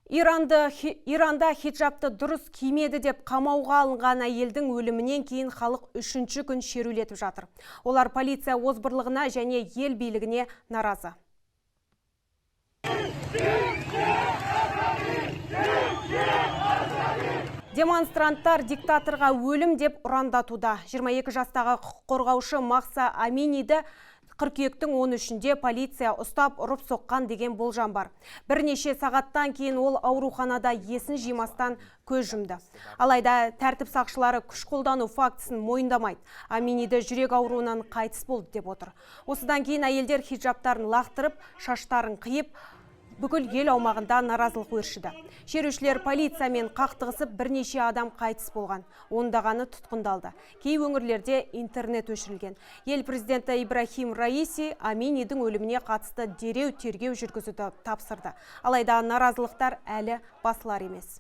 Иранда хиджабты дұрыс кимеді деп қамауға алынған әйелдің өлімінен кейін халық үшінші күн шерулетіп жатыр. Олар полиция озбырлығына және ел билігіне наразы. Демонстранттар «Диктаторға өлім» деп ұрандатуда. 22 жастағы құқық қорғаушы Махса Аминиді қыркүйектің 13-інде полиция ұстап, ұрып соққан деген болжам бар. Бірнеше сағаттан кейін ол ауруханада есін жимастан көз жұмды. Алайда тәртіп сақшылары күш қолдану фактісін мойындамайды. Аминиді жүрек ауруынан қайтыс болды деп отыр. Осыдан кейін әйелдер хиджабтарын лақтырып, шаштарын қиып, бүкіл ел аумағында наразылық өршіді. Шерушілер полициямен қақтығысып, бірнеше адам қайтыс болған. Ондағаны тұтқындалды. Кей өңірлерде интернет өшірілген. Ел президенті Ибрахим Раиси Аминидің өліміне қатысты дереу тергеу жүргізуді тапсырды. Алайда наразылықтар әлі басылар емес.